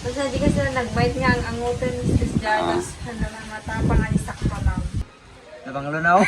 Basta di ka sila nag-bite nga ang angutin sa Jardas. Naman matapang ang isak pa lang. Napangalunaw.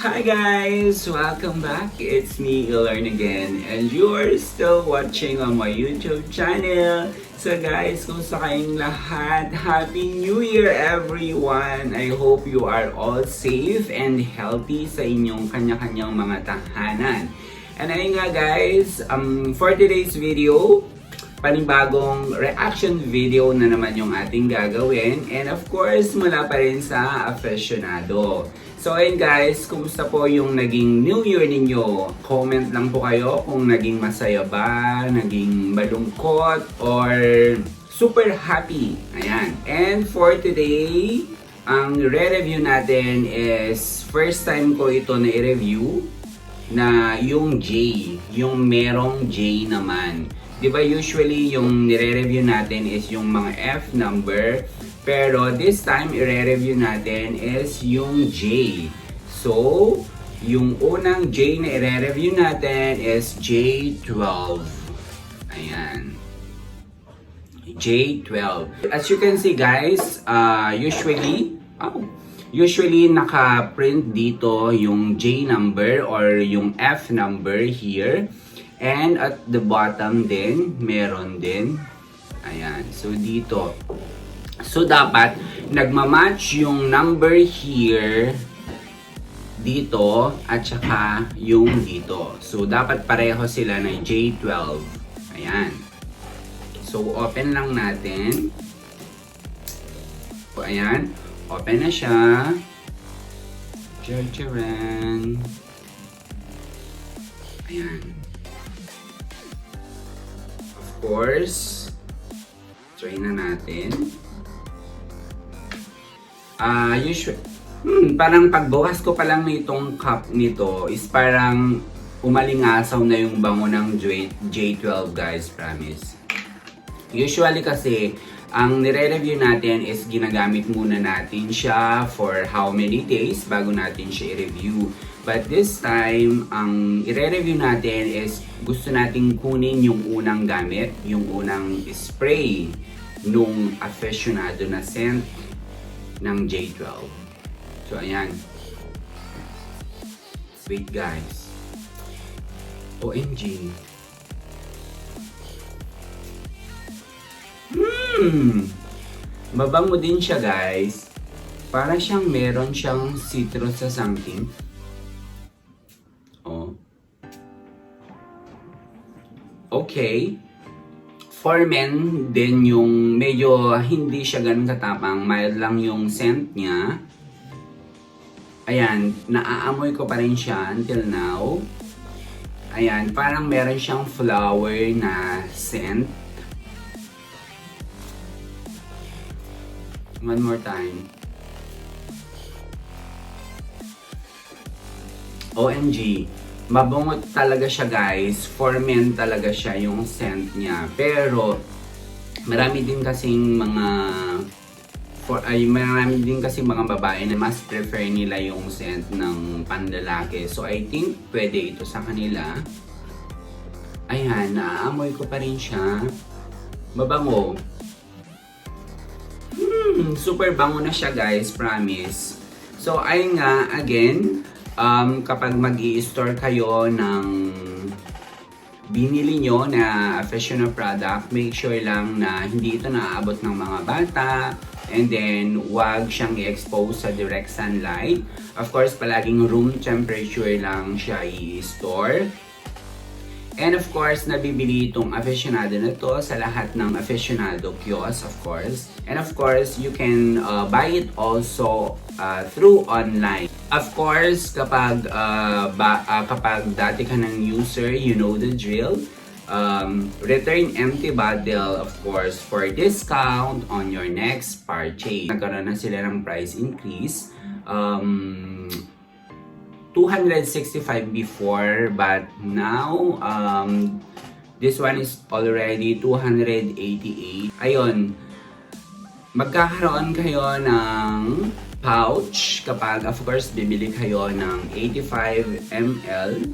Hi guys! Welcome back! It's me, Ilarn again, and you're still watching on my YouTube channel. So guys, kumusta kayong lahat? Happy New Year everyone! I hope you are all safe and healthy sa inyong kanya-kanyang mga tahanan. And ayun nga guys, for today's video, panibagong reaction video na naman yung ating gagawin. And of course, mula pa rin sa aficionado. So ayun guys, kumusta po yung naging New Year ninyo? Comment lang po kayo kung naging masaya ba, naging malungkot, or super happy. Ayan. And for today, ang re-review natin is first time ko ito na i-review na yung J, yung merong J naman. Di ba usually yung nire-review natin is yung mga F number, pero this time i-review natin is yung J. So, yung unang J na i-review natin is J12. Ayan. J12. As you can see guys, usually naka-print dito yung J number or yung F number here. And at the bottom din, meron din. Ayan. So, dito. So, dapat nagmamatch yung number here dito at saka yung dito. So, dapat pareho sila na J12. Ayan. So, open lang natin. So, ayan. Open na siya. Charan. Ayan. Of course, try na natin. Usually, parang pagbukas ko pa lang nitong cup nito is parang umalingasaw na yung bango ng J12 guys, promise. Usually kasi, ang nire-review natin is ginagamit muna natin siya for how many days bago natin siya i-review. But this time, ang i-review natin is gusto nating kunin yung unang gamit, yung unang spray nung aficionado na scent ng J12. So, ayan. Wait guys. OMG. Mabango din siya guys. Para siyang meron siyang citrus sa something. Okay. For men din yung medyo hindi siya ganun katapang, mild lang yung scent niya. Ayan, naaamoy ko pa rin siya until now. Ayan, parang meron siyang flower na scent. One more time. OMG. Mabango talaga siya guys. For men talaga siya yung scent niya. Pero marami din kasing mga babae na mas prefer nila yung scent ng panlalaki. So I think pwede ito sa kanila. Ayan, naaamoy ko pa rin siya. Mabango. Super bango na siya guys, promise. So ayun nga, again, kapag mag-i-store kayo ng binili nyo na aficionado product, make sure lang na hindi ito naaabot ng mga bata, and then wag siyang i-expose sa direct sunlight. Of course, palaging room temperature lang siya i-store. And of course, nabibili itong aficionado na to sa lahat ng aficionado kiosk, of course. And of course, you can buy it also through online. Of course, kapag dati ka ng user, you know the drill. Return empty bottle, of course, for discount on your next purchase. Nagkaroon na sila ng price increase. 265 before, but now this one is already 288. Ayun, magkakaroon kayo ng pouch kapag of course bibili kayo ng 85 ml.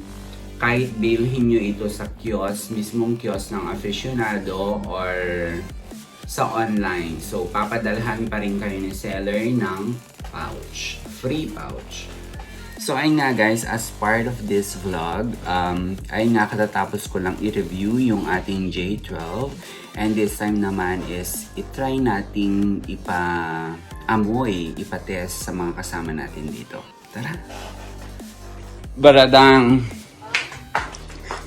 Kahit bilhin nyo ito sa kiosk, mismong kiosk ng aficionado or sa online. So, papadalhan pa rin kayo ni seller ng pouch. Free pouch. So, ayun nga guys, as part of this vlog, ayun nga katatapos ko lang i-review yung ating J12. And this time naman is itry nating ipa-amoy, ipa-test sa mga kasama natin dito. Tara! Baradang!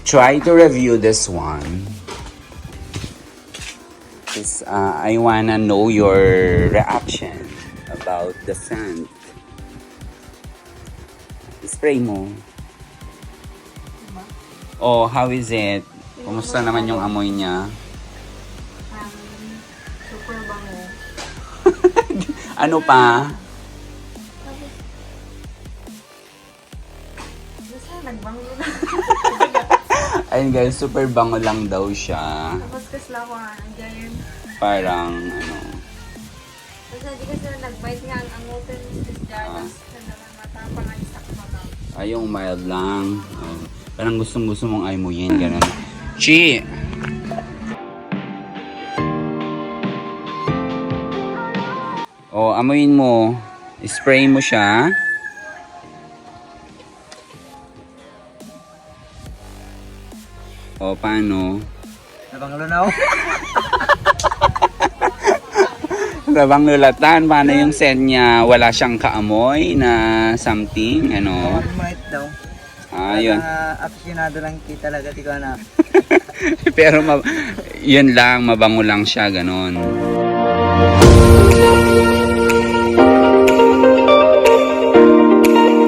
Try to review this one. I wanna know your reaction about the scent. Spray mo. Oh, how is it? Kumusta naman yung amoy niya? Super bango. Ano pa? Basta nagbango na. Ayun guys, super bango lang daw siya. Tapos kaslawan, andiyan. Parang ano. Basta di kasi nag-bite nga ang angoten is Jardas. Naman matapang ang isak mata. Ay, yung mild lang. Oh, parang gustong-gusto mong aymuyin, ganun. Chi! Oh, amuyin mo. Spray mo siya. O, paano? Nabanglunaw. Rabang lulatan, paano yung scent niya? Wala siyang kaamoy na something, ano? Might daw. Yun. Aficionado lang kita talaga, di ko na. Pero yun lang, mabango lang siya, ganon.